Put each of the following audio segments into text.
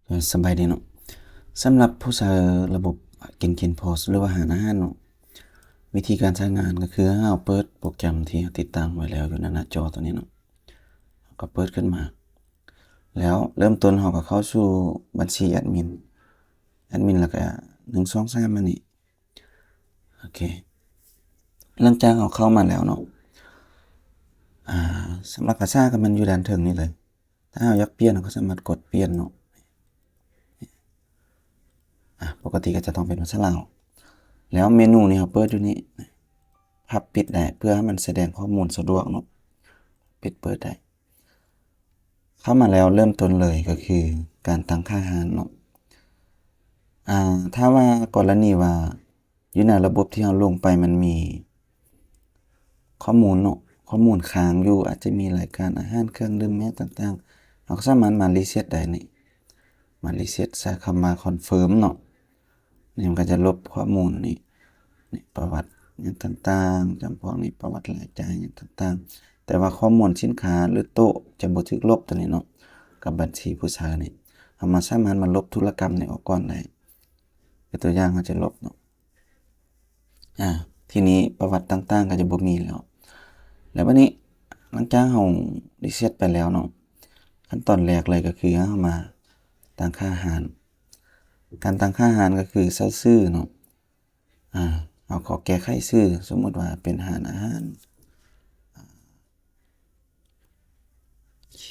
ເອີ ສະບາຍດີເນາະ. ສຳລັບຜູ້ໃຊ້ລະບົບ Genkin Post ຫຼືວ່າຮ້ານອາຫານເນາະ, ວິທີການໃຊ້ງານກໍຄືເຮົາເປີດໂປຣແກຣມທີ່ເຮົາຕິດຕັ້ງໄວ້ແລ້ວຢູ່ໃນໜ້າຈໍຕົວນີ້ເນາະ, ເຮົາກໍເປີດຂຶ້ນມາ ແລ້ວເລີ່ມຕົ້ນເຮົາກໍເຂົ້າສູ່ບັນຊີແອດມິນ, ແອດມິນ ແລ້ວກໍ ໜຶ່ງ ສອງ ສາມ ອັນນີ້. ໂອເຄ ຫຼັງຈາກເຮົາເຂົ້າມາແລ້ວເນາະ, ອ່າ ສຳລັບພາສາກໍແມ່ນຢູ່ດ້ານເທິງນີ້ເລີຍ. ຖ້າເຮົາຢາກປ່ຽນ ເຮົາກໍສາມາດກົດປ່ຽນເນາະ. ອາ ປົກກະຕິກໍຈະຕ້ອງເປັນພາສາລາວ. ແລ້ວເມນູນີ້ເຮົາເປີດຢູ່ນີ້, ພັບປິດໄດ້ ເພື່ອໃຫ້ມັນສະແດງຂໍ້ມູນສະດວກເນາະ, ປິດເປີດໄດ້. ເຂົ້າມາແລ້ວເລີ່ມຕົ້ນເລີຍກໍຄືການຕັ້ງຄ່າຮ້ານເນາະ. ອາ ຖ້າວ່າກໍລະນີວ່າຢູ່ໃນລະບົບທີ່ເຮົາລົງໄປມັນມີຂໍ້ມູນເນາະ, ຂໍ້ມູນຄ້າງຢູ່ ອາດຈະມີລາຍການອາຫານ ເຄື່ອງດື່ມ ແມ່ນຫຍັງຕ່າງໆ, ເຮົາກໍສາມາດມາຣີເຊັດໄດ້ນີ້, ມາຣີເຊັດ ໃສ່ຄຳວ່າ confirm ເນາະ. ນີ້ມັນກໍຈະລົບຂໍ້ມູນນີ້, ນີ້ປະຫວັດຫຍັງຕ່າງໆ ຈຳພວກນີ້ ປະຫວັດລາຍຈ່າຍຫຍັງຕ່າງໆ. ແຕ່ວ່າຂໍ້ມູນສິນຄ້າ ຫຼື ໂຕະຈະບໍ່ຖືກລົບຕົວນີ້ເນາະ, ກັບບັນຊີຜູ້ໃຊ້ນີ້ ເຮົາມາສາມາດມາລົບທຸລະກຳນີ້ອອກກ່ອນໄດ້. ຄືຕົວຢ່າງເຮົາຈະລົບເນາະ, ອາ ທີນີ້ປະຫວັດຕ່າງໆກໍຈະບໍ່ມີແລ້ວ. ແລ້ວບັດນີ້ ຫຼັງຈາກເຮົາຣີເຊັດໄປແລ້ວເນາະ, ຂັ້ນຕອນແລກເລີຍກໍຄືເຮົາມາຕັ້ງຄ່າຮ້ານ. ການຕັ້ງຄ່າຮ້ານກໍຄືໃສ່ຊື່ເນາະ, ອາ ເຮົາຂໍແກ້ໄຂຊື່, ສົມມຸດວ່າເປັນຮ້ານອາຫານ ເຄ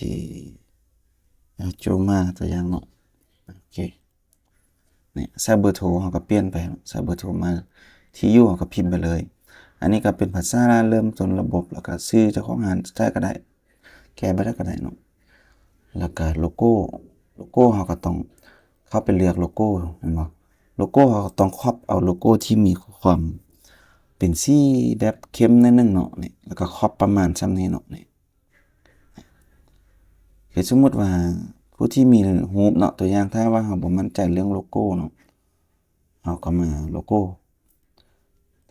ອາ ໂຈມາ ຕົວຢ່າງເນາະ. ໂອເຄ ນີ້ ໃສ່ເບີໂທເຮົາກໍປ່ຽນໄປເນາະ, ໃສ່ເບີໂທມາ ທີ່ຢູ່ເຮົາກໍພິມໄປເລີຍ. ອັນນີ້ກໍເປັນພາສາເລີ່ມຕົ້ນລະບົບ, ແລ້ວກໍຊື່ເຈົ້າຂອງຮ້ານໃສ່ກໍໄດ້, ແກ້ບໍ່ໄດ້ກໍໄດ້ເນາະ. ແລ້ວກໍໂລໂກ້, ໂລໂກ້ເຮົາກໍຕ້ອງເຂົ້າໄປເລືອກໂລໂກ້ ແມ່ນບໍ່? ໂລໂກ້ເຮົາກໍຕ້ອງຄອບເອົາໂລໂກ້ທີ່ມີຂໍ້ຄວາມເປັນສີແບບເຂັ້ມໜ້ອຍໜຶ່ງເນາະ, ນີ້ ແລ້ວກໍຄອບປະມານສ່ຳນີ້ເນາະ, ນີ້. ຄືສົມມຸດວ່າຜູ້ທີ່ມີຮູບເນາະ, ຕົວຢ່າງ ຖ້າວ່າເຮົາບໍ່ໝັ້ນໃຈເລື່ອງໂລໂກ້ເນາະ, ເຮົາກໍມາໂລໂກ້.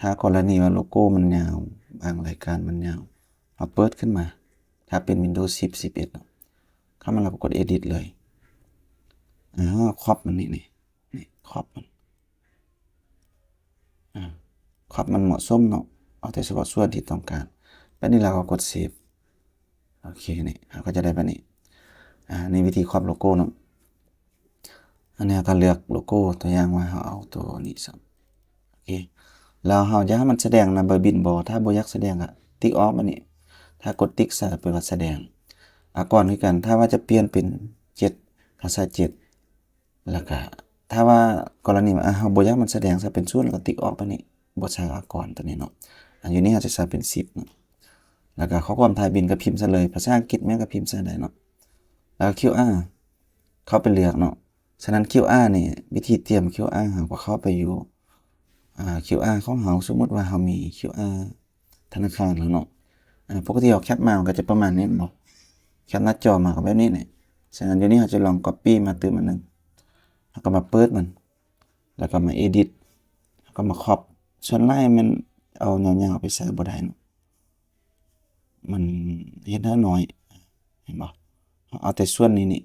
ຖ້າກໍລະນີວ່າໂລໂກ້ມັນຍາວ, ບາງລາຍການມັນຍາວ, ເຮົາເປີດຂຶ້ນມາ, ຖ້າເປັນ Windows ສິບ ສິບເອັດເນາະ, ເຂົ້າມາແລ້ວກໍກົດ Edit ເລີຍ. ອາ ເຮົາຄອບມັນນີ້, ນີ້ ນີ້ ຄອບມັນ. ອາ ຄອບມັນເໝາະສົມເນາະ, ເອົາແຕ່ສະເພາະສ່ວນທີ່ຕ້ອງການ. ແບບນີ້ແລ້ວກໍກົດ Save. ໂອເຄ ນີ້ເຮົາກໍຈະໄດ້ແບບນີ້. ອາ ນີ້ວິທີຄອບໂລໂກ້ເນາະ. ອັນນີ້ເຮົາກໍເລືອກໂລໂກ້, ຕົວຢ່າງວ່າເຮົາເອົາຕົວນີ້ຊະ. ໂອເຄ ແລ້ວເຮົາຢາກໃຫ້ມັນສະແດງນະໃບບິນບໍ່? ຖ້າບໍ່ຢາກສະແດງກໍຕິກອອກແບບນີ້. ຖ້າກົດຕິກໃສ່ແປວ່າສະແດງ. ອາກອນຄືກັນ, ຖ້າວ່າຈະປ່ຽນເປັນເຈັດ, ພາສາເຈັດ ແລ້ວກະຖ້າວ່າກໍລະນີວ່າ ອາ ເຮົາບໍ່ຢາກມັນສະແດງໃສ່ເປັນສູນ ແລ້ວກໍຕິກອອກຕົວນີ້, ບໍ່ໃສ່ອາກອນຕົວນີ້ເນາະ. ອາ ຢູ່ນີ້ເຮົາຈະໃສ່ເປັນສິບເນາະ, ແລ້ວກະຂໍ້ຄວາມທ້າຍບິນກໍພິມໃສ່ເລີຍ, ພາສາອັງກິດແມ່ນກໍພິມໃສ່ໄດ້ເນາະ. ແລ້ວກໍ QR ເຂົ້າໄປເລືອກເນາະ. ສະນັ້ນ QR ນີ້ ວິທີຕຽມ QR ເຮົາກໍເຂົ້າໄປຢູ່ ອ່າ QR ຂອງເຮົາ. ສົມມຸດວ່າເຮົາມີ QR ທະນາຄານແລ້ວເນາະ. ອາ ປົກກະຕິເຮົາແຄັບມາມັນກໍຈະປະມານນີ້ແມ່ນບໍ່? ແຄັບໜ້າຈໍມາກໍແບບນີ້ແຫຼະ. ສະນັ້ນ ດຽວນີ້ເຮົາຈະລອງ copy ມາຕື່ມອັນໜຶ່ງ, ເຮົາກໍມາເປີດມັນ ແລ້ວກໍມາ edit ເຮົາກໍມາ crop. ສ່ວນຫຼາຍແມ່ນເອົາຍາວໆໄປໃສ່ບໍ່ໄດ້ເນາະ, ມັນເຮັດໃຫ້ນ້ອຍ ເຫັນບໍ່? ເຮົາເອົາແຕ່ສ່ວນນີ້ນີ້.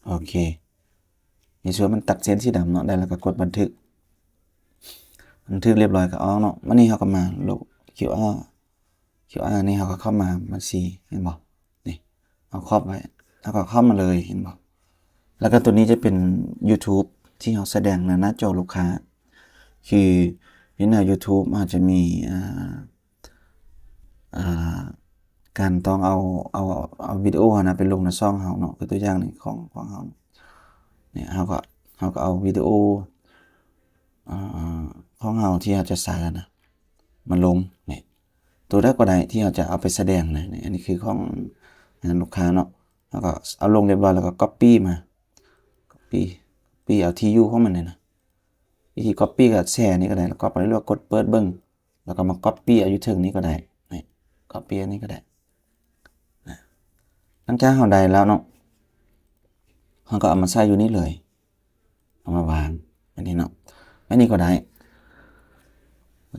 ໂອເຄ ໃນສ່ວນມັນຕັດເສັ້ນສີດຳເນາະ, ໄດ້ແລ້ວກໍກົດບັນທຶກ, ບັນທຶກລຽບຮ້ອຍກໍອອກເນາະ. ບາດນີ້ເຮົາກໍມາລົບ QR, QR ນີ້ເຮົາກໍເຂົ້າມາບັນຊີ ເຫັນບໍ່? ນີ້ ເຮົາ crop ໄວ້ ເຮົາກໍເຂົ້າມາເລີຍ ເຫັນບໍ່? ແລ້ວກໍຕົວນີ້ຈະເປັນ YouTube ທີ່ເຮົາສະແດງໃນໜ້າຈໍລູກຄ້າ. ຄືຢູ່ໃນ YouTube ເຮົາຈະມີ ອ່າ ອ່າ ການຕ້ອງເອົາ ເອົາ ເອົາວິດີໂອຫັ້ນນະໄປລົງໃນຊ່ອງເຮົາເນາະ, ຄືຕົວຢ່າງນີ້ຂອງ ຂອງເຮົານີ້ ເຮົາກໍ ເຮົາກໍເອົາວິດີໂອ ອ່າ ຂອງເຮົາທີ່ເຮົາຈະໃຊ້ຫັ້ນນະມາລົງ. ນີ້ ຕົວໃດກໍໄດ້ທີ່ເຮົາຈະເອົາໄປສະແດງນະ. ນີ້ ອັນນີ້ຄືຂອງອັນນັ້ນລູກຄ້າເນາະ, ເຮົາກໍເອົາລົງລຽບຮ້ອຍແລ້ວກໍ copy ມາ copy copy ເອົາທີ່ຢູ່ຂອງມັນນີ້ນະ. ວິທີ copy ກໍແຊນີ້ກໍໄດ້, ແລ້ວ copy ແລ້ວກົດເປີດເບິ່ງ ແລ້ວກໍມາ copy ເອົາຢູ່ເທິງນີ້ກໍໄດ້. ນີ້ copy ອັນນີ້ກໍໄດ້ນະ. ຫຼັງຈາກເຮົາໄດ້ແລ້ວເນາະ, ເຮົາກໍເອົາມາໃສ່ຢູ່ນີ້ເລີຍ, ເອົາມາວາງອັນນີ້ເນາະ, ອັນນີ້ກໍໄດ້.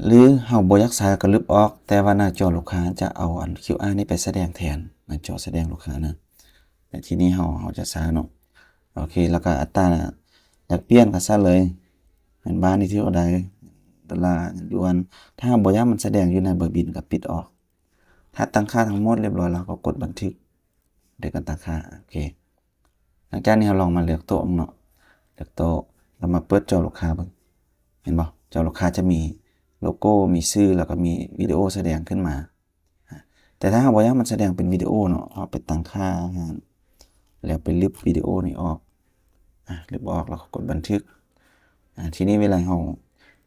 ຫຼືເຮົາບໍ່ຢາກໃຊ້ກໍລຶບອອກ ແຕ່ວ່າໜ້າຈໍລູກຄ້າຈະເອົາອັນຄິວອານີ້ໄປສະແດງແທນ ໜ້າຈໍສະແດງລູກຄ້ານະ. ແຕ່ທີ່ນີ້ເຮົາ ເຮົາຈະໃຊ້ເນາະ. ໂອເຄ ແລ້ວກໍອັດຕາແລກປ່ຽນກໍໃສ່ເລີຍ ເງິນບາດນີ້ຖືກເທົ່າໃດ ໂດລາ ເງິນຢວນ. ຖ້າເຮົາບໍ່ຢາກມັນສະແດງຢູ່ໃນເບີບິນກໍປິດອອກ. ຖ້າຕັ້ງຄ່າທັງໝົດລຽບຮ້ອຍແລ້ວ ເຮົາກໍກົດບັນທຶກ ໂດຍການຕັ້ງຄ່າ. ໂອເຄ ຫຼັງຈາກນີ້ເຮົາລອງມາເລືອກໂຕະເນາະ ເລືອກໂຕະ ແລ້ວມາເປີດຈໍລູກຄ້າເບິ່ງ. ເຫັນບໍ່? ຈໍລູກຄ້າຈະມີໂລໂກ້ ມີຊື່ ແລ້ວກໍມີວິດີໂອສະແດງຂຶ້ນມາ. ແຕ່ຖ້າເຮົາບໍ່ຢາກມັນສະແດງເປັນວິດີໂອເນາະ ເຮົາໄປຕັ້ງຄ່າຮ້ານ ແລ້ວໄປລຶບວິດີໂອນີ້ອອກ ອາ ລຶບອອກ ແລ້ວກໍກົດບັນທຶກ. ອາ ທີນີ້ເວລາເຮົາ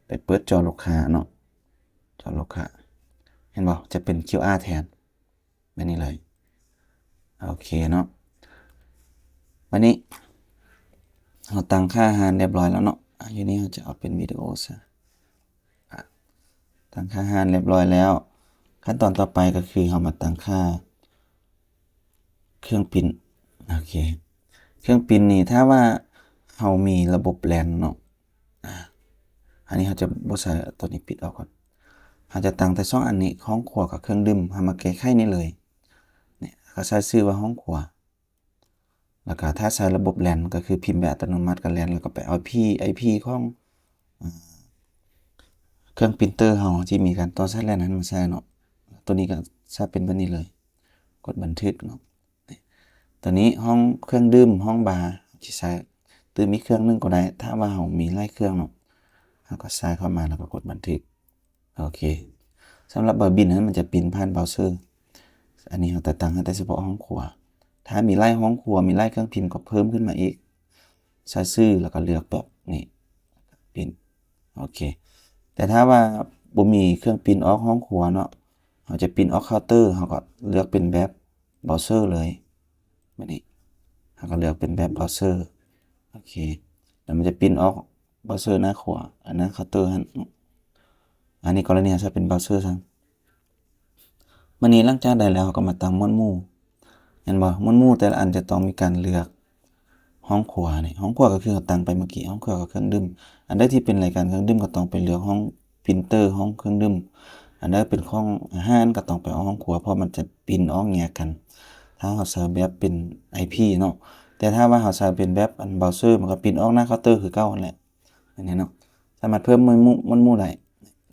ໄປເປີດຈໍລູກຄ້າເນາະ ຈໍລູກຄ້າ ເຫັນບໍ່? ຈະເປັນຄິວອາແທນ ແບບນີ້ເລີຍ. ໂອເຄເນາະ ບາດນີ້ເຮົາຕັ້ງຄ່າຮ້ານຮຽບຮ້ອຍແລ້ວເນາະ. ອາ ຢູ່ນີ້ເຮົາຈະເອົາເປັນວິດີໂອຊະ. ອາ ຕັ້ງຄ່າຮ້ານຮຽບຮ້ອຍແລ້ວ. ຂັ້ນຕອນຕໍ່ໄປກໍຄືເຮົາມາຕັ້ງຄ່າເຄື່ອງປຣິ້ນ. ໂອເຄ ເຄື່ອງປຣິ້ນນີ້ ຖ້າວ່າເຮົາມີລະບົບແລນເນາະ ອາ ອັນນີ້ເຮົາຈະບໍ່ໃສ່ ເອົາຕົວນີ້ປິດອອກກ່ອນ. ເຮົາຈະຕັ້ງແຕ່ສອງອັນນີ້ ຫ້ອງຄົວກັບເຄື່ອງດື່ມ. ເຮົາມາແກ້ໄຂນີ້ເລີຍ ນີ້ ເຮົາໃສ່ຊື່ວ່າຫ້ອງຄົວ. ແລ້ວກໍຖ້າໃຊ້ລະບົບແລນ ກໍຄືພິມແບບອັດຕະໂນມັດກໍແລນ ແລ້ວກໍໄປເອົາໄອພີ ໄອພີຂອງ ອາ ເຄື່ອງປຣິ້ນເຕີເຮົາທີ່ມີການຕໍ່ສາຍແລນນັ້ນມາໃສ່ເນາະ. ຕົວນີ້ກໍໃສ່ເປັນແບບນີ້ເລີຍ ກົດບັນທຶກເນາະ. ຕົວນີ້ຫ້ອງເຄື່ອງດື່ມ ຫ້ອງບາ ທີ່ໃຊ້ ຫຼືມີເຄື່ອງໜຶ່ງກໍໄດ້ ຖ້າວ່າເຮົາມີຫຼາຍເຄື່ອງເນາະ ເຮົາກໍໃສ່ເຂົ້າມາ ແລ້ວກໍກົດບັນທຶກ. ໂອເຄ ສຳລັບເບີບິນນັ້ນ ມັນຈະປຣິ້ນຜ່ານເບຣາເຊີ. ອັນນີ້ເຮົາຈະຕັ້ງໃຫ້ແຕ່ສະເພາະຫ້ອງຄົວ. ຖ້າມີຫຼາຍຫ້ອງຄົວ ມີຫຼາຍເຄື່ອງພິມ ກໍເພີ່ມຂຶ້ນມາອີກ ໃສ່ຊື່ ແລ້ວກໍເລືອກແບບນີ້ ປຣິ້ນ. ໂອເຄ ແຕ່ຖ້າວ່າບໍ່ມີເຄື່ອງປຣິ້ນອອກຫ້ອງຄົວເນາະ ເຮົາຈະປຣິ້ນອອກເຄົາເຕີ ເຮົາກໍເລືອກເປັນແບບເບຣາເຊີເລີຍ. ແບບນີ້ ເຮົາກໍເລືອກເປັນແບບເບຣາເຊີ. ໂອເຄ ແລ້ວມັນຈະປຣິ້ນອອກເບຣາເຊີໜ້າຄົວ ອັນໜ້າເຄົາເຕີຫັ້ນ. ອັນນີ້ກໍລະນີເຮົາໃຊ້ເປັນເບຣາເຊີຊັ້ນ. ບາດນີ້ຫຼັງຈາກໄດ້ແລ້ວ ເຮົາກໍມາຕັ້ງໝວດໝູ່. ເຫັນບໍ່? ໝວດໝູ່ແຕ່ລະອັນຈະຕ້ອງມີການເລືອກຫ້ອງຄົວນີ້. ຫ້ອງຄົວກໍຄືເຮົາຕັ້ງໄປເມື່ອກີ້ ຫ້ອງຄົວກັບເຄື່ອງດື່ມ. ອັນໃດທີ່ເປັນລາຍການເຄື່ອງດື່ມ ກໍຕ້ອງໄປເລືອກຫ້ອງປຣິ້ນເຕີ ຫ້ອງເຄື່ອງດື່ມ. ອັນໃດເປັນຂອງອາຫານ ກໍຕ້ອງໄປຫ້ອງຄົວ ເພາະມັນຈະປຣິ້ນອອກແຍກກັນ ຖ້າເຮົາໃຊ້ແບບເປັນໄອພີເນາະ. ແຕ່ຖ້າວ່າເຮົາໃຊ້ເປັນແບບອັນເບຣາເຊີ ມັນກໍປຣິ້ນອອກໜ້າເຄົາເຕີຄືເກົ່າຫັ້ນແຫຼະ. ອັນນີ້ເນາະ ສາມາດເພີ່ມໝວດໝູ່ ໝວດໝູ່ໄດ້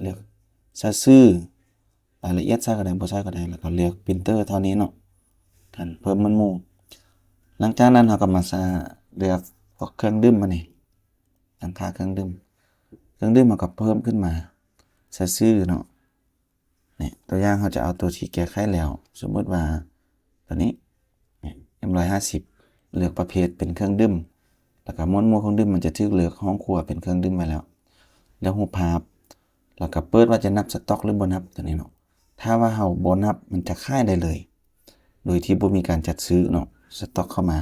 ເລືອກໃສ່ຊື່ ລາຍລະອຽດໃສ່ກໍໄດ້ ບໍ່ໃສ່ກໍໄດ້ ແລ້ວກໍເລືອກປຣິ້ນເຕີເທົ່ານີ້ເນາະ ການເພີ່ມໝວດໝູ່. ຫຼັງຈາກນັ້ນເຮົາກໍມາສະ ເລືອກພວກເຄື່ອງດື່ມ ບາດນີ້ຕັ້ງຄ່າເຄື່ອງດື່ມ. ເຄື່ອງດື່ມເຮົາກໍເພີ່ມຂຶ້ນມາ ໃສ່ຊື່ເນາະ. ນີ້ ຕົວຢ່າງເຮົາຈະເອົາຕົວທີ່ແກ້ໄຂແລ້ວ ສົມມຸດວ່າຕົວນີ້ ເອັມຮ້ອຍຫ້າສິບ ເລືອກປະເພດເປັນເຄື່ອງດື່ມ ແລ້ວກໍໝວດໝູ່ເຄື່ອງດື່ມ ມັນຈະຖືກເລືອກຫ້ອງຄົວເປັນເຄື່ອງດື່ມໄວ້ແລ້ວ. ເລືອກຮູບພາບ ແລ້ວກໍເປີດວ່າຈະນັບສະຕັອກ ຫຼືບໍ່ນັບ ຕົວນີ້ເນາະ. ຖ້າວ່າເຮົາບໍ່ນັບ ມັນຈະຂາຍໄດ້ເລີຍ ໂດຍທີ່ບໍ່ມີການຈັດຊື້ເນາະ ສະຕັອກເຂົ້າມາ.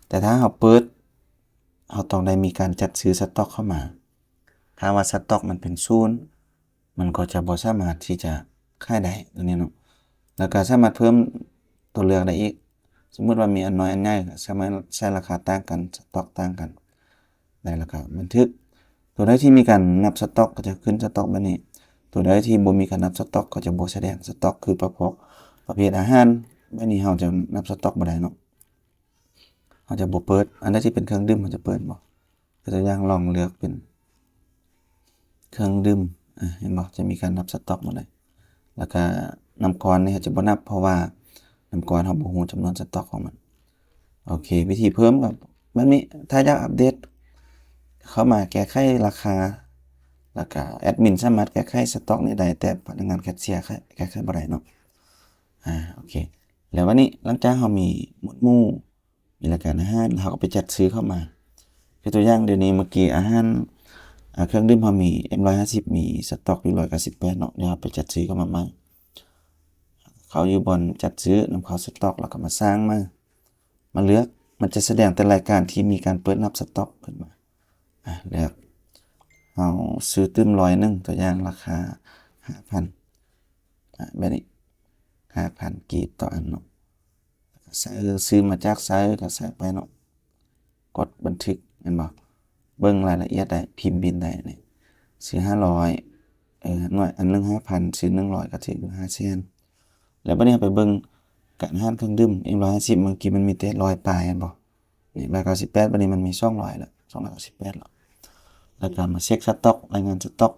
ແຕ່ຖ້າເຮົາເປີດ ເຮົາຕ້ອງໄດ້ມີການຈັດຊື້ສະຕັອກເຂົ້າມາ. ຖ້າວ່າສະຕັອກມັນເປັນສູນ ມັນກໍຈະບໍ່ສາມາດທີ່ຈະຂາຍໄດ້ ຕົວນີ້ເນາະ. ແລ້ວກໍສາມາດເພີ່ມຕົວເລືອກໄດ້ອີກ ສົມມຸດວ່າມີອັນນ້ອຍອັນໃຫຍ່ ກໍສາມາດໃສ່ລາຄາຕ່າງກັນ ສະຕັອກຕ່າງກັນໄດ້ ແລ້ວກໍບັນທຶກ. ຕົວໃດທີ່ມີການນັບສະຕັອກກໍຈະຂຶ້ນສະຕັອກແບບນີ້ ຕົວໃດທີ່ບໍ່ມີການນັບສະຕັອກກໍຈະບໍ່ສະແດງສະຕັອກ ຄືປະເພດ ປະເພດອາຫານແບບນີ້ ເຮົາຈະນັບສະຕັອກບໍ່ໄດ້ເນາະ ເຮົາຈະບໍ່ເປີດ. ອັນໃດທີ່ເປັນເຄື່ອງດື່ມ ເຮົາຈະເປີດບໍ່? ຍົກຕົວຢ່າງລອງເລືອກເປັນເຄື່ອງດື່ມ ອາ ເຫັນບໍ່? ຈະມີການນັບສະຕັອກໝົດເລີຍ. ແລ້ວກະນ້ຳກ້ອນນີ້ເຮົາຈະບໍ່ນັບ ເພາະວ່ານ້ຳກ້ອນເຮົາບໍ່ຮູ້ຈຳນວນສະຕັອກຂອງມັນ. ໂອເຄ ວິທີເພີ່ມກໍແບບນີ້ ຖ້າຢາກອັບເດດ ເຂົ້າມາແກ້ໄຂລາຄາ ແລ້ວກະແອດມິນສາມາດແກ້ໄຂສະຕັອກນີ້ໄດ້ ແຕ່ພະນັກງານແຄຊເຊຍແກ້ໄຂບໍ່ໄດ້ເນາະ. ອາ ໂອເຄ ແລ້ວບາດນີ້ຫຼັງຈາກເຮົາມີໝວດໝູ່ ມີລາຍການອາຫານ ເຮົາກໍໄປຈັດຊື້ເຂົ້າມາ. ຍົກຕົວຢ່າງ ດຽວນີ້ເມື່ອກີ້ອາຫານ ອາ ເຄື່ອງດື່ມເຮົາມີ ເອັມຮ້ອຍຫ້າສິບ ມີສະຕັອກຢູ່ຮ້ອຍເກົ້າສິບແປດເນາະ. ດຽວເຮົາໄປຈັດຊື້ເຂົ້າມາໃໝ່ ເຂົ້າຢູ່ບ່ອນຈັດຊື້ ນຳເຂົ້າສະຕັອກ ແລ້ວກໍມາສ້າງໃໝ່ ມາເລືອກ. ມັນຈະສະແດງແຕ່ລາຍການທີ່ມີການເປີດນັບສະຕັອກຂຶ້ນມາ. ອາ ເລືອກ ເຮົາຊື້ຕື່ມຮ້ອຍໜຶ່ງ ຕົວຢ່າງລາຄາຫ້າພັນ ອາ ແບບນີ້ ຫ້າພັນກີບຕໍ່ອັນເນາະ. ໃສ່ ຊື້ມາຈາກໃສກໍໃສ່ໄປເນາະ ກົດບັນທຶກ ເຫັນບໍ່? ເບິ່ງລາຍລະອຽດໄດ້ ພິມບິນໄດ້ນີ້ ຊື້ຫ້າຮ້ອຍ ເອີ ໜ່ວຍອັນໜຶ່ງຫ້າພັນ ຊື້ໜຶ່ງຮ້ອຍ ກໍຖືກຢູ່ຫ້າແສນ. ແລ້ວບັດນີ້ເຮົາໄປເບິ່ງການຫານເຄື່ອງດື່ມ ເອັມຮ້ອຍຫ້າສິບ ເມື່ອກີ້ມັນມີແຕ່ຮ້ອຍປາຍ ແມ່ນບໍ່? ນີ້ ຮ້ອຍເກົ້າສິບແປດ ບັດນີ້ມັນມີສອງຮ້ອຍແລ້ວ ສອງຮ້ອຍເກົ້າສິບແປດແລ້ວ. ແລ້ວກໍມາເຊັກສະຕັອກ ລາຍງານສະຕັອກ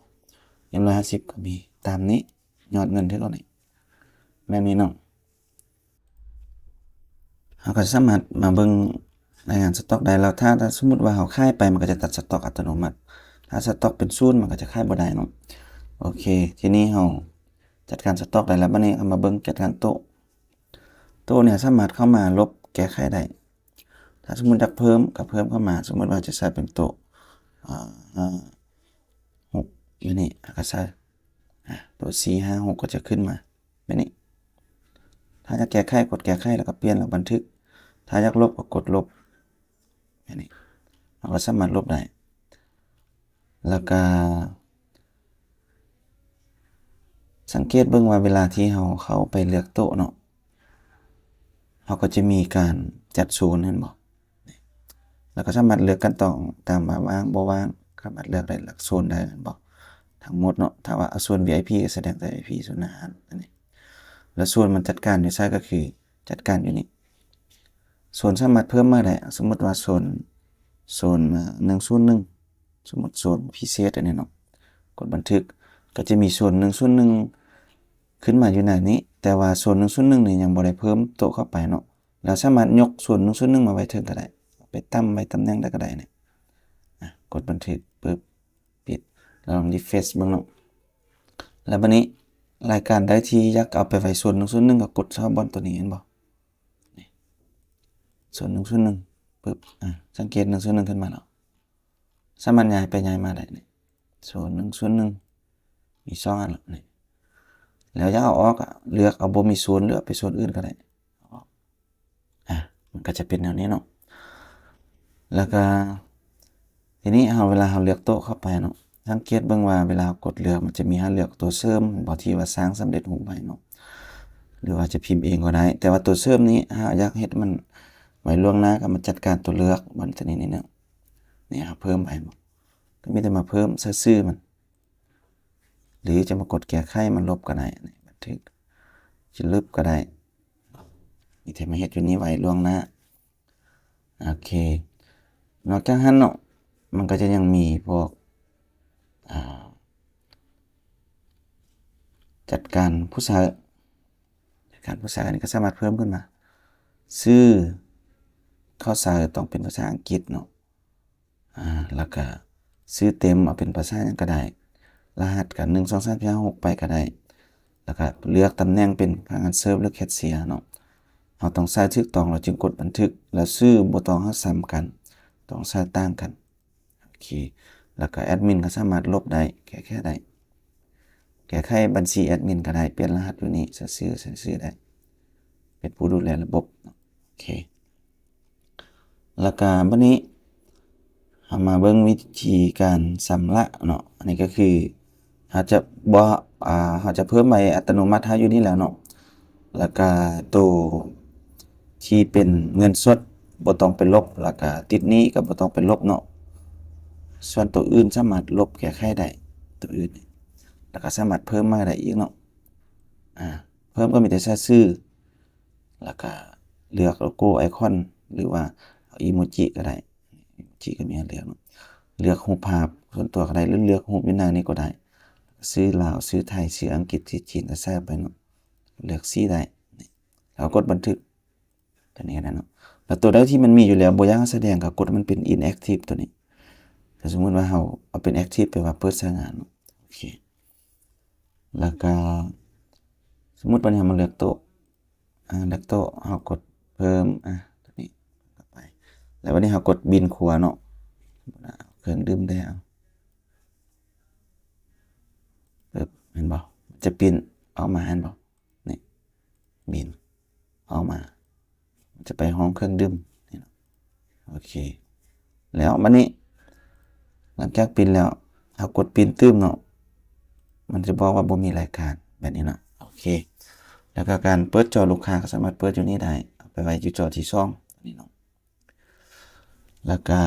ເອັມຮ້ອຍຫ້າສິບ ກໍມີຕາມນີ້ ຍອດເງິນຖືກແລ້ວນີ້ ແບບນີ້ເນາະ. ເຮົາກໍສາມາດມາເບິ່ງລາຍງານສະຕັອກໄດ້ ແລ້ວຖ້າ ຖ້າສົມມຸດວ່າເຮົາຂາຍໄປ ມັນກໍຈະຕັດສະຕັອກອັດຕະໂນມັດ. ຖ້າສະຕັອກເປັນສູນ ມັນກໍຈະຂາຍບໍ່ໄດ້ເນາະ. ໂອເຄ ທີນີ້ເຮົາຈັດການສະຕັອກໄດ້ແລ້ວ. ບັດນີ້ເຮົາມາເບິ່ງຈັດການໂຕະ. ໂຕະນີ້ສາມາດເຂົ້າມາລົບແກ້ໄຂໄດ້. ຖ້າສົມມຸດຢາກເພີ່ມ ກໍເພີ່ມເຂົ້າມາ. ສົມມຸດວ່າຈະໃສ່ເປັນໂຕະ ອາ ຫ້າ ຫົກ ຢູ່ນີ້ ເຮົາກໍໃສ່ ອາ ໂຕະ ສີ່ ຫ້າ ຫົກ ກໍຈະຂຶ້ນມາ ແບບນີ້. ຖ້າຢາກແກ້ໄຂ ກົດແກ້ໄຂ ແລ້ວກໍປ່ຽນ ແລ້ວບັນທຶກ. ຖ້າຢາກລົບ ກໍກົດລົບ ແບບນີ້. ເຮົາກໍສາມາດລົບໄດ້. ແລ້ວກໍສັງເກດເບິ່ງວ່າເວລາທີ່ເຮົາເຂົ້າໄປເລືອກໂຕະເນາະ, ເຮົາກໍຈະມີການຈັດໂຊນ ເຫັນບໍ່? ແລ້ວກໍສາມາດເລືອກຂັ້ນຕອນຕາມວ່າວ່າງບໍ່ວ່າງ, ສາມາດເລືອກໄດ້ ເລືອກໂຊນໃດ ເຫັນບໍ່? ທັງໝົດເນາະ. ຖ້າວ່າເອົາໂຊນ ວີໄອພີ ກໍສະແດງແຕ່ ວີໄອພີ ໂຊນອາຫານ ອັນນີ້. ແລ້ວໂຊນມັນຈັດການຢູ່ໃສ ກໍຄືຈັດການຢູ່ນີ້. ໂຊນສາມາດເພີ່ມມາໄດ້. ສົມມຸດວ່າໂຊນ ໂຊນ ເອີ່ ໜຶ່ງສູນໜຶ່ງ ສົມມຸດໂຊນພິເສດອັນນີ້ເນາະ, ກົດບັນທຶກ ກໍຈະມີໂຊນໜຶ່ງສູນໜຶ່ງຂຶ້ນມາຢູ່ໜ້ານີ້. ແຕ່ວ່າໂຊນໜຶ່ງສູນໜຶ່ງນີ້ຍັງບໍ່ໄດ້ເພີ່ມໂຕະເຂົ້າໄປເນາະ. ແລ້ວສາມາດຍົກໂຊນໜຶ່ງສູນໜຶ່ງມາໄວ້ເທິງກໍໄດ້, ໄປຕຳໄວ້ຕຳແໜ່ງໃດກໍໄດ້ນີ້. ອາ ກົດບັນທຶກ ປຶບ ປິດ ແລ້ວລອງຣີເຟຣຊເບິ່ງເນາະ. ແລ້ວບັດນີ້ລາຍການໃດທີ່ຢາກເອົາໄປໄວ້ໂຊນໜຶ່ງສູນໜຶ່ງ ກໍກົດເຂົ້າບ່ອນໂຕນີ້ ເຫັນບໍ່? ນີ້ ໂຊນໜຶ່ງສູນໜຶ່ງ ປຶບ ອາ ສັງເກດໜຶ່ງສູນໜຶ່ງຂຶ້ນມາແລ້ວ. ສາມາດຍ້າຍໄປຍ້າຍມາໄດ້ນີ້ ໂຊນໜຶ່ງສູນໜຶ່ງ ມີສອງອັນແລ້ວນີ້. ແລ້ວຢາກເອົາອອກ ກໍເລືອກເອົາບໍ່ມີໂຊນ ຫຼືເອົາໄປໂຊນອື່ນກໍໄດ້. ອາ ມັນກໍຈະເປັນແນວນີ້ເນາະ. ແລ້ວກໍທີນີ້ເຮົາ ເວລາເຮົາເລືອກໂຕະເຂົ້າໄປເນາະ, ສັງເກດເບິ່ງວ່າເວລາເຮົາກົດເລືອກ ມັນຈະມີໃຫ້ເລືອກໂຕເສີມ ເຫັນບໍ່ ທີ່ວ່າສ້າງສຳເລັດຮູບໄວ້ເນາະ ຫຼືວ່າຈະພິມເອງກໍໄດ້. ແຕ່ວ່າໂຕເສີມນີ້ ຫາກຢາກເຮັດມັນໄວ້ລ່ວງໜ້າ ກໍມາຈັດການຕົວເລືອກ ມັນຈະນີ້ນີ້ເນາະ. ນີ້ເຮົາເພີ່ມໄປ ກໍມີແຕ່ມາເພີ່ມໃສ່ຊື່ມັນ ຫຼືຈະມາກົດແກ້ໄຂ ມາລົບກໍໄດ້ ບັນທຶກ ຈະລຶບກໍໄດ້. ມີແຕ່ມາເຮັດຢູ່ນີ້ໄວ້ລ່ວງໜ້າ. ໂອເຄ ນອກຈາກຫັ້ນເນາະ ມັນກໍຈະຍັງມີພວກ ອາ ຈັດການຜູ້ໃຊ້ ການຜູ້ໃຊ້ ອັນນີ້ກໍສາມາດເພີ່ມຂຶ້ນມາ ຊື່ເຂົ້າໃຊ້ຕ້ອງເປັນພາສາອັງກິດເນາະ. ອາ ແລ້ວກະຊື່ເຕັມເອົາເປັນພາສາຫຍັງກໍໄດ້, ລະຫັດກໍໜຶ່ງ ສອງ ສາມ ສີ່ ຫ້າ ຫົກ ໄປກໍໄດ້. ແລ້ວກະເລືອກຕຳແໜ່ງເປັນພະນັກງານເສີບ ຫຼື ແຄຊເຊຍເນາະ. ເຮົາຕ້ອງໃສ່ຖືກຕ້ອງ ເຮົາຈຶ່ງກົດບັນທຶກ ແລ້ວຊື່ບໍ່ຕ້ອງໃຫ້ຊ້ຳກັນ, ຕ້ອງໃສ່ຕ່າງກັນ. ໂອເຄ ແລ້ວກໍແອດມິນກໍສາມາດລົບໄດ້ ແກ້ໄຂໄດ້, ແກ້ໄຂບັນຊີແອດມິນກໍໄດ້, ປ່ຽນລະຫັດຢູ່ນີ້ ໃສ່ຊື່ ໃສ່ຊື່ໄດ້ ເປັນຜູ້ດູແລລະບົບເນາະ. ໂອເຄ ແລ້ວກະບັດນີ້ເຮົາມາເບິ່ງວິທີການຊຳລະເນາະ. ອັນນີ້ກໍຄືເຮົາຈະບໍ່ ອາ ເຮົາຈະເພີ່ມໄວ້ອັດຕະໂນມັດເຮົາຢູ່ນີ້ແລ້ວເນາະ. ແລ້ວກະໂຕທີ່ເປັນເງິນສົດບໍ່ຕ້ອງໄປລົບ, ແລ້ວກະຕິດໜີ້ກໍບໍ່ຕ້ອງໄປລົບເນາະ. ສ່ວນໂຕອື່ນສາມາດລົບແກ້ໄຂໄດ້ ໂຕອື່ນ ແລ້ວກະສາມາດເພີ່ມມາໄດ້ອີກເນາະ. ອາ ເພີ່ມກໍມີແຕ່ໃສ່ຊື່ ແລ້ວກະເລືອກໂລໂກ້ໄອຄອນ ຫຼືວ່າເອົາອີໂມຈິກໍໄດ້, ອີໂມຈິກໍມີໃຫ້ເລືອກເນາະ. ເລືອກຮູບພາບສ່ວນຕົວກໍໄດ້ ຫຼືເລືອກຮູບຢູ່ໜ້ານີ້ກໍໄດ້, ຊື່ລາວ ຊື່ໄທ ຊື່ອັງກິດ ຊື່ຈີນ ກໍໃສ່ໄປເນາະ. ເລືອກສີໄດ້ ແລ້ວກົດບັນທຶກ ຕົວນີ້ກໍໄດ້ເນາະ. ແລ້ວຕົວໃດທີ່ມັນມີຢູ່ແລ້ວ ບໍ່ຢາກໃຫ້ສະແດງ ກໍກົດໃຫ້ມັນເປັນອິນແອັກທີບ ຕົວນີ້. ຖ້າສົມມຸດວ່າເຮົາເອົາເປັນແອັກທີບ ແປວ່າເປີດໃຊ້ງານເນາະ. ໂອເຄ ແລ້ວກໍສົມມຸດວ່ານີ້ເຮົາມາເລືອກໂຕະ ອາ ເລືອກໂຕະ ເຮົາກົດເພີ່ມ ອາ ຕົວນີ້ເຂົ້າໄປ. ແລ້ວບັດນີ້ເຮົາກົດບິນຂວາເນາະ, ເອົາເຄື່ອງດື່ມແດ່ ເອົາ ປຶບ ເຫັນບໍ່? ມັນຈະປິ່ນອອກມາ ເຫັນບໍ່? ນີ້ ບິນອອກມາ ຈະໄປຫ້ອງເຄື່ອງດື່ມນີ້ເນາະ. ໂອເຄ ແລ້ວບັດນີ້ ຫຼັງຈາກປິ່ນແລ້ວ ເຮົາກົດປິ່ນຕື່ມເນາະ, ມັນຈະບອກວ່າບໍ່ມີລາຍການແບບນີ້ເນາະ. ໂອເຄ ແລ້ວກໍການເປີດຈໍລູກຄ້າ ກໍສາມາດເປີດຢູ່ນີ້ໄດ້, ເອົາໄປໄວ້ຢູ່ຈໍທີສອງນີ້ເນາະ. ແລ້ວກະ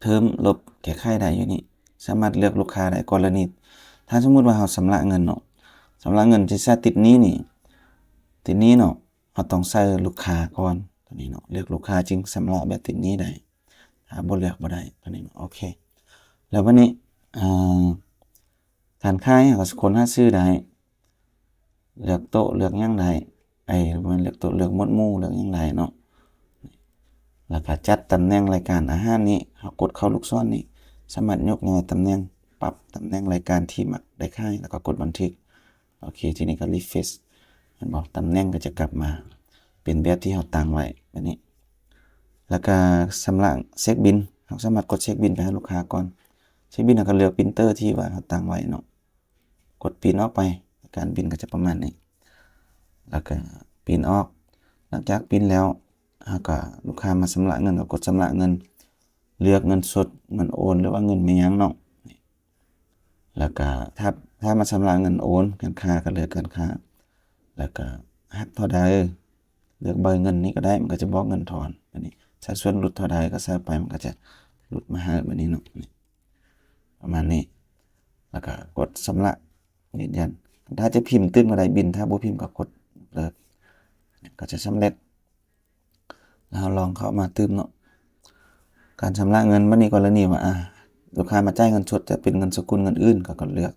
ເພີ່ມ ລົບ ແກ້ໄຂໄດ້ຢູ່ນີ້, ສາມາດເລືອກລູກຄ້າໄດ້. ກໍລະນີ ຖ້າສົມມຸດວ່າເຮົາຊຳລະເງິນເນາະ ຊຳລະເງິນທີ່ໃຊ້ຕິດໜີ້ນີ້ ຕິດໜີ້ເນາະ ເຮົາຕ້ອງໃສ່ລູກຄ້າກ່ອນ ຕົວນີ້ເນາະ ເລືອກລູກຄ້າຈຶ່ງຊຳລະແບບຕິດໜີ້ໄດ້ ຖ້າບໍ່ເລືອກບໍ່ໄດ້ ຕົວນີ້ເນາະ ໂອເຄ ແລ້ວບັດນີ້ ເອີ ການຂາຍເຮົາກໍຄົ້ນຫາຊື່ໄດ້ ເລືອກໂຕະ ເລືອກຫຍັງໄດ້ ໄອ້ ບໍ່ແມ່ນເລືອກໂຕະ ເລືອກໝວດໝູ່ ເລືອກຫຍັງໄດ້ເນາະ ແລ້ວກໍຈັດຕຳແໜ່ງລາຍການອາຫານນີ້ ເຮົາກົດເຂົ້າລູກສອນນີ້ ສາມາດຍົກຍ້າຍຕຳແໜ່ງ ປັບຕຳແໜ່ງລາຍການທີ່ມັກໄດ້ຂາຍ ແລ້ວກໍກົດບັນທຶກ ໂອເຄ ທີນີ້ກໍ refresh ເຫັນບໍ່ ຕຳແໜ່ງກໍຈະກັບມາເປັນແບບທີ່ເຮົາຕັ້ງໄວ້ ແບບນີ້ ແລ້ວກໍຊຳລະເຊັກບິນ ເຮົາສາມາດກົດເຊັກບິນໄປຫາລູກຄ້າກ່ອນ ເຊັກບິນ ເຮົາກໍເລືອກ printer ທີ່ວ່າເຮົາຕັ້ງໄວ້ເນາະ ກົດ print ອອກໄປ ການ print ກໍຈະປະມານນີ້ ແລ້ວກໍ print ອອກ ຫຼັງຈາກ print ແລ້ວ ເຮົາກໍ ລູກຄ້າມາຊຳລະເງິນ ກໍກົດຊຳລະເງິນ ເລືອກເງິນສົດ ເງິນໂອນ ຫຼືວ່າເງິນແມ່ນຫຍັງເນາະ ແລ້ວກໍຖ້າ ຖ້າມາຊຳລະເງິນໂອນ ການຄ້າ ກໍເລືອກການຄ້າ ແລ້ວກໍຫັກເທົ່າໃດ ເລືອກໃບເງິນນີ້ກໍໄດ້ ມັນກໍຈະບອກເງິນທອນ ອັນນີ້ ສັດສ່ວນຫຼຸດເທົ່າໃດກໍໃສ່ໄປ ມັນກໍຈະຫຼຸດມາໃຫ້ແບບນີ້ເນາະ ປະມານນີ້ ແລ້ວກໍກົດຊຳລະ ຢືນຢັນ ຖ້າຈະພິມຕື່ມກໍໄດ້ບິນ ຖ້າບໍ່ພິມກໍກົດເລີກ ກໍຈະສຳເລັດ ແລ້ວເຮົາລອງເຂົ້າມາຕື່ມເນາະ ການຊຳລະເງິນ ບັດນີ້ກໍລະນີວ່າ ອາ ລູກຄ້າມາຈ່າຍເງິນສົດ ຈະເປັນເງິນສະກຸນເງິນອື່ນ ກໍ ກໍເລືອກ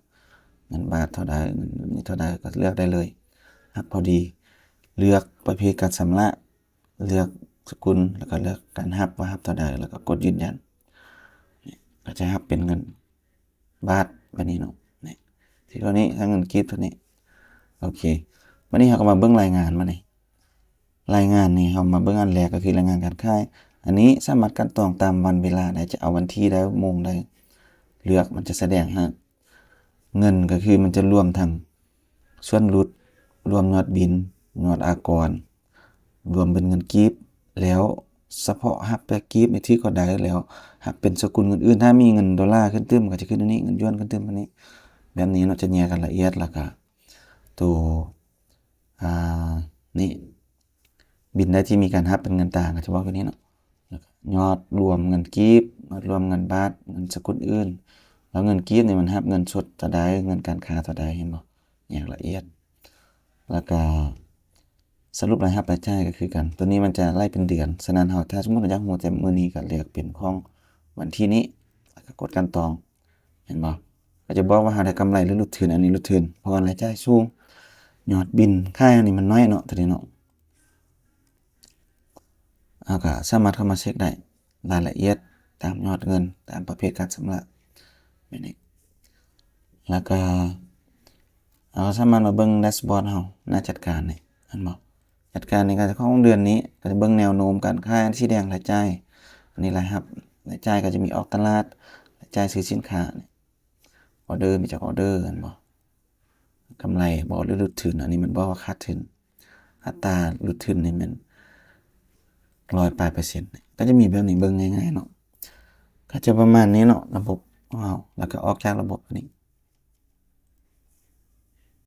ເງິນບາດເທົ່າໃດ ເງິນນີ້ເທົ່າໃດ ກໍເລືອກໄດ້ເລີຍ ຮັບພໍດີ ເລືອກປະເພດການຊຳລະ ເລືອກສະກຸນ ແລ້ວກໍເລືອກການຮັບວ່າຮັບເທົ່າໃດ ແລ້ວກໍກົດຢືນຢັນ ກໍຈະຮັບເປັນເງິນບາດແບບນີ້ເນາະ ນີ້ ທີ່ຕົວນີ້ ທາງເງິນກີບຕົວນີ້ ໂອເຄ ບັດນີ້ເຮົາກໍມາເບິ່ງລາຍງານ ບັດນີ້ ລາຍງານນີ້ ເຮົາມາເບິ່ງອັນແລກ ກໍຄືລາຍງານການຂາຍ ອັນນີ້ສາມາດກັ່ນຕອງຕາມວັນເວລາໄດ້ ຈະເອົາວັນທີໃດ ໂມງໃດ ເລືອກ ມັນຈະສະແດງໃຫ້ ເງິນກໍຄືມັນຈະລວມທັງສ່ວນຫຼຸດ ລວມຍອດບິນ ຍອດອາກອນ ລວມເປັນເງິນກີບ ແລ້ວສະເພາະຮັບແຕ່ກີບນີ້ຖືກເທົ່າໃດ ແລ້ວຮັບເປັນສະກຸນເງິນອື່ນ ຖ້າມີເງິນໂດລາຂຶ້ນຕື່ມ ມັນກໍຈະຂຶ້ນອັນນີ້ ເງິນຢວນຂຶ້ນຕື່ມອັນນີ້ ແບບນີ້ເນາະ ຈະແຍກກັນລະອຽດ ແລ້ວກໍໂຕ ອ່າ ນີ້ ບິນໃດທີ່ມີການຮັບເປັນເງິນຕາ ກໍຈະບອກຢູ່ນີ້ເນາະ ແລ້ວກໍຍອດລວມເງິນກີບ ຍອດລວມເງິນບາດ ເງິນສະກຸນອື່ນ ແລ້ວເງິນກີບນີ້ມັນຮັບເງິນສົດເທົ່າໃດ ເງິນການຄ້າເທົ່າໃດ ເຫັນບໍ່ ແຍກລະອຽດ ແລ້ວກໍສະຫຼຸບລາຍຮັບລາຍຈ່າຍກໍຄືກັນ ຕົວນີ້ມັນຈະໄລ່ເປັນເດືອນ ສະນັ້ນເຮົາ ຖ້າສົມມຸດເຮົາຢາກຮູ້ແຕ່ມື້ນີ້ ກໍເລືອກເປັນຂອງວັນທີນີ້ ແລ້ວກໍກົດກັ່ນຕອງ ເຫັນບໍ່ ກໍຈະບອກວ່າເຮົາໄດ້ກຳໄລ ຫຼື ຫຼຸດທຶນ ອັນນີ້ຫຼຸດທຶນ ເພາະວ່າລາຍຈ່າຍສູງ ຍອດບິນຂາຍອັນນີ້ມັນນ້ອຍເນາະ ຕົວນີ້ເນາະ ເຮົາກໍສາມາດເຂົ້າມາເຊັກໄດ້ ລາຍລະອຽດຕາມຍອດເງິນ ຕາມປະເພດການຊຳລະ ແບບນີ້ ແລ້ວກໍເຮົາສາມາດມາເບິ່ງແດັຊບອດເຮົາ ໜ້າຈັດການນີ້ ເຫັນບໍ່ ຈັດການນີ້ກໍຂອງເດືອນນີ້ ກໍຈະເບິ່ງແນວໂນ້ມການຂາຍ ອັນສີແດງລາຍຈ່າຍ ອັນນີ້ລາຍຮັບ ລາຍຈ່າຍກໍຈະມີອອກຕະຫຼາດ ລາຍຈ່າຍຊື້ສິນຄ້າ ອອເດີ ມີຈັກອອເດີ ເຫັນບໍ່ ກຳໄລບໍ່ ຫຼື ຫຼຸດທຶນ ອັນນີ້ມັນບອກວ່າຂາດທຶນ ອັດຕາຫຼຸດທຶນນີ້ແມ່ນຮ້ອຍປາຍເປີເຊັນ ກໍຈະມີແບບນີ້ ເບິ່ງງ່າຍໆເນາະ ກໍຈະປະມານນີ້ເນາະ ລະບົບຂອງເຮົາ ແລ້ວກໍອອກຈາກລະບົບອັນນີ້